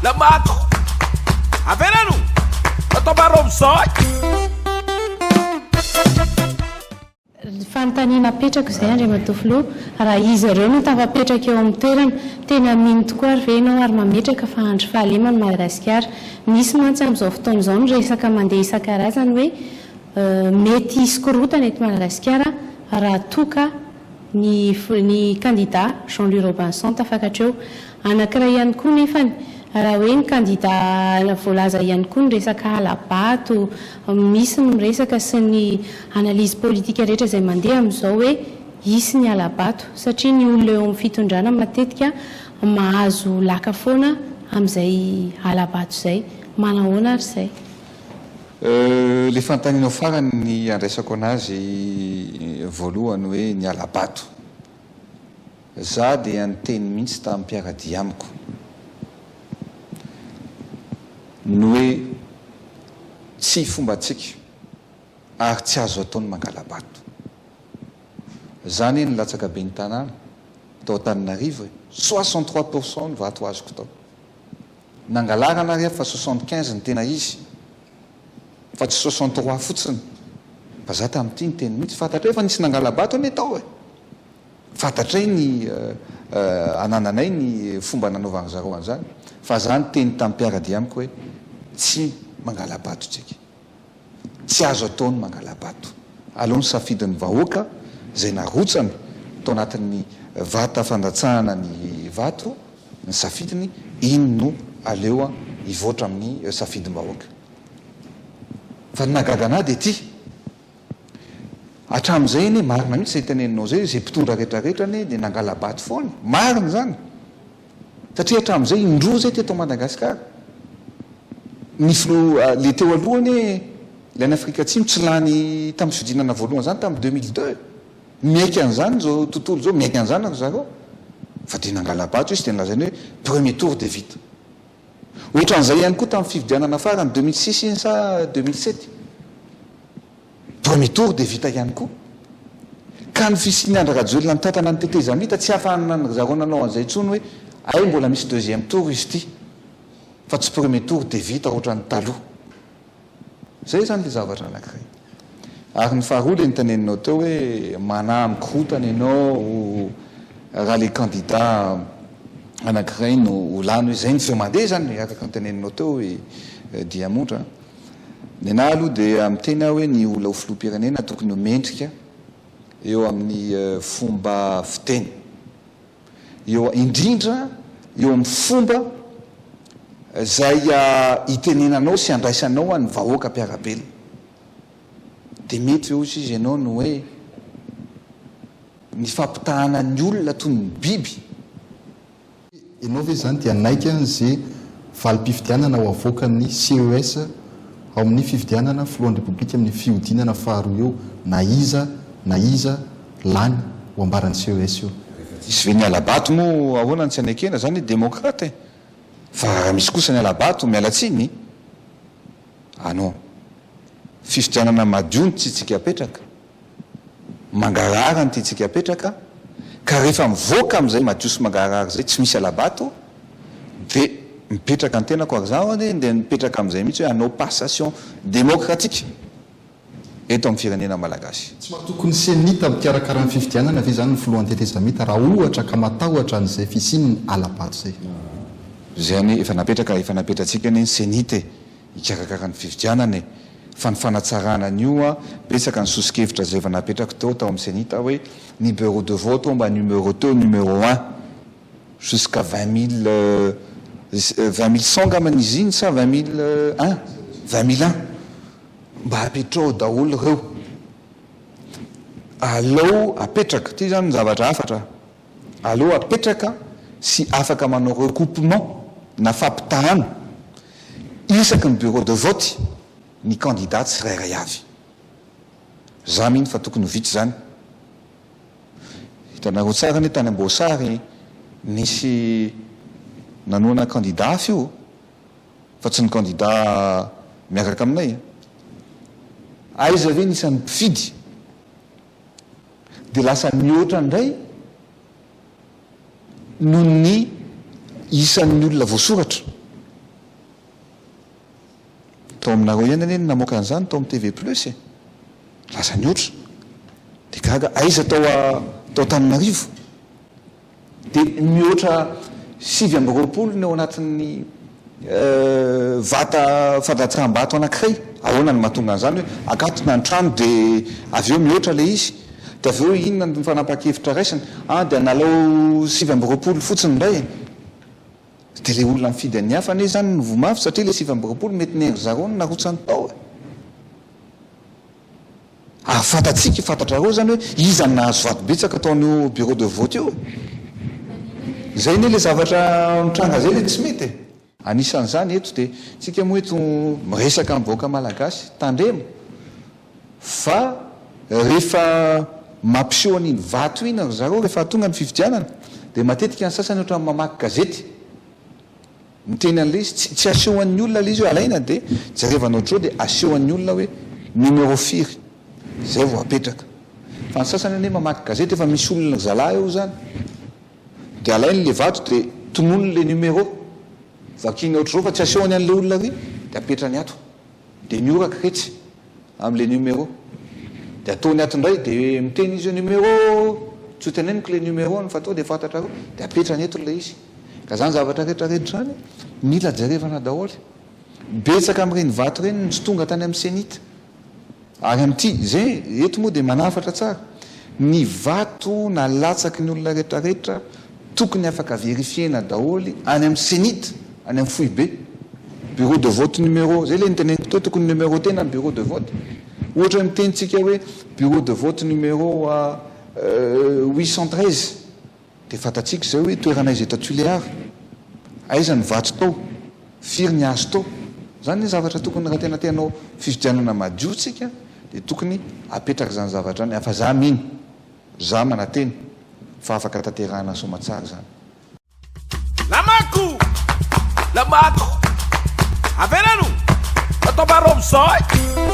Damako! Avereno! Atao amin'izao! Fanontaniana apetrako izay Andriamatoa Filoha, raha izy ireo no tafapetraka eo amin'ny toerana, tena mino tokoa ary ve ianao ary mametraka fa handry fahalemana i Madagasikara? Misy mantsy amin'izao fotoana izao ny resaka mandeha isan-karazany hoe mety hisy korontana eto Madagasikara raha toa ka ny ny kandida Jean Louis Robinson tafakatra eo. Anankiray ihany koa nefany, raha hoe ny kandida voalaza ihany koa ny resaka hala-bato, misy ny miresaka sy ny analyse politique rehetra izay mandeha amin'izao hoe hisy ny hala-bato satria ny olona eo amin'ny fitondrana matetika mahazo laka foana amin'izay hala-bato izay. Manahoana ary izay? Le fanontanianao farany ny andraisako anazy voalohany hoe ny hala-bato. Za dia niteny mihitsy tamin'ny mpiara-dia amiko ny hoe tsy fombantsika ary tsy azo atao ny mangala-bato. Za anie nilatsaka ben'ny tanàna tao Antananarivo e, 63 pour cent ny vato azoko tao. Nangalarana ary aho fa 75 ny tena izy fa tsy 63 fotsiny. Fa za tamin'ity niteny mihitsy, fantatray fa nisy nangala-bato anie tao e. Fantatray ny anananay ny fomba nanaovan'ny zareo an'izany fa za niteny tamin'ny mpiara-dia amiko hoe tsy mangala-bato tsika. Tsy azo atao ny mangala-bato. Aleo ny safidin'ny vahoaka izay narotsany tao anatin'ny vata fandatsahana ny vato ny safidiny, iny no aleo hivoatra amin'ny safidim-bahoaka. Fa ny nahagaga anah dia ity. Hatramin'izay anie marina mihitsy izay teneninao izay, izay mpitondra rehetra rehetra anie dia nangala-bato foana, marina izany, satria hatramin'izay indroa izay teto Madagascar, ny filoha le teo aloha anie le any Afrika Atsimo tsy lany tamin'ny fihodinana voalohany izany tamin'ny 2002, miaiky an'izany izao tontolo izao, miaiky an'izany ry zareo, fa dia nangala-bato izy dia nolazainy hoe premier tour dia vita. Ohatran'izay ihany koa tamin'ny fifidianana farany, 2006 iny sa 2007? Premier tour dia vita ihany koa. Ka ny fisian'i Andry Rajoelina nitantana ny tetezamita tsy ahafahan'ny zareo nanao an'izay intsony hoe hay mbola misy deuxième tour izy ity fa tsy premier tour dia vita ohatran'ny taloha. Izay izany ilay zavatra anankiray. Ary ny faharoa ilay noteneninao teo hoe manahy mikorotana ianao raha ilay candidat anankiray no ho lany hoe izay ny feo mandeha izany araka ny teneninao teo i Diamondra a. Ny anahy aloha dia miteny aho hoe ny olona ho filoham-pirenena tokony ho mendrika eo amin'ny fomba fiteny. Eo indrindra eo amin'ny fomba izay itenenanao sy andraisanao ny vahoaka mpiara-belona. Dia mety ve hozy izy ianao ny hoe ny fampitahana ny olona toy ny biby? Ianao ve izany dia hanaiky an'izay valim-pifidianana ho avoakan'ny CES ao amin'ny fifidianana filohan'ny Repoblika amin'ny fihodinana faharoa eo na iza na iza lany ho ambaran'ny CES eo? Rehefa tsisy ve ny hala-bato moa ahoana no tsy anekena? Zany hoe demokrate e! Fa raha misy kosa ny hala-bato miala tsiny ah non! Fifidianana madio no tiantsika apetraka, mangarahara no tiantsika apetraka, ka rehefa mivoaka amin'izay madio sy mangarahara izay tsy misy hala-bato dia mipetraka ny tenako ary izaho anie dia mipetraka amin'izay mihitsy hoe hanao passation démocratique. eto amin'ny firenena malagasy. Tsy matoky ny Cenit mpikarakara ny fifidianana ve izany ny filohan'ny tetezamita raha ohatra ka matahotra an'izay fisian'ny hala-bato izay? Izay anie efa napetraka, efa napetratsika anie ny Cenit e, hikarakara ny fifidianana e, fa ny fanatsarana an'io an, betsaka ny soso-kevitra izay efa napetrako teo tao amin'ny Cenit hoe ny bureau de vote mba numéroté au numéro un jusqu'à 20 000, 20 100 angambany izy iny sa 20 001, 20 001. Mba apetrao daholo ireo. Aleo apetraka, ity zany ny zavatra hafatra, aleo apetraka sy afaka manao recoupement na fampitahana isaky ny bureau de vote ny candidat tsirairay avy. Za mino fa tokony ho vita izany. Hitanareo tsara anie tany Amboasary nisy nanohana candidat hafa io. fa tsy ny kandida miaraka aminay a! Aiza ve ny isan'ny mpifidy dia lasa mihoatra indray noho ny isan'ny olona voasoratra? Tao aminareo ihany anie no namoaka an'izany tao amin'ny TV plus e! Lasa nihoatra. Dia gaga, aiza tao tao Antananarivo? Dia mihoatra 29 ny ao anatin'ny vata fandatsaham-bato anankiray. Ahoana no mahatonga an'izany hoe akatona ny trano dia avy eo mihoatra ilay izy? Dia avy eo inona no fanapahan-kevitra raisina? Ah, dia analao 29 fotsiny indray e! Dia ilay olona mifidy an'ny hafa anie izany no voa mafy satria ilay 29 mety ny an-dry zareo no narotsany tao e! Ary fantatsika, fantatrareo izany hoe iza no nahazo vato betsaka tao amin'io bureau de vote io e! Izay anie ilay zavatra mitranga izay ilay tsy mety e! Anisan'izany eto dia, tsika moa eto miresaka amin'ny vahoaka malagasy, tandremo fa rehefa mampiseho an'iny vato iny ry zareo rehefa tonga ny fifidianana dia matetika ny sasany ohatran'ny mamaky gazety, Miteny an'ilay izy, tsy tsy asehon'ny olona ilay izy hoe alaina dia jerevana ohatr'izao dia asehon'ny olona hoe numéro firy, izay vao apetraka. Fa ny sasany anie mamaky gazety efa misy olona ry zalahy eo izany, dia alainy ilay vato dia tononiny ilay numéro, vakiany ohatr'izao fa tsy asehony an'ilay olona ary dia apetrany ato. Dia mihoraka retsy amin'ilay numéro. Dia ataony ato indray dia miteny izy hoe numéro, tsy ho teneniko ilay numéro-ny fa tonga dia fantatrareo, dia apetrany eto ilay izy. Ka izany zavatra rehetra rehetra izany mila jerevana daholo. Betsaka amin'ireny vato ireny no tsy tonga tany amin'ny Cenit. Ary amin'ity, izay eto moa dia manafatra tsara, ny vato nalatsaky ny olona rehetra rehetra tokony afaka verifier-na daholo any amin'ny Cenit, any amin'ny foibe. Bureau de vote numéro, izay ilay noteneniko teo, tokony numéroter-na ny bureau de vote. Ohatra hoe miteny tsika hoe bureau de vote numéro 813. Dia fantatsika izay hoe toerana aiza eto Tuléar, aiza ny vato tao, firy ny azo tao. Izany ny zavatra tokony raha tena te hanao fifidianana madio tsika dia tokony apetraka izany zavatra izany. Fa za mino, za manantena fa afaka tanterahana soamatsara izany. Lamako! Lamako! Avelano! Atao maro amin'izao e!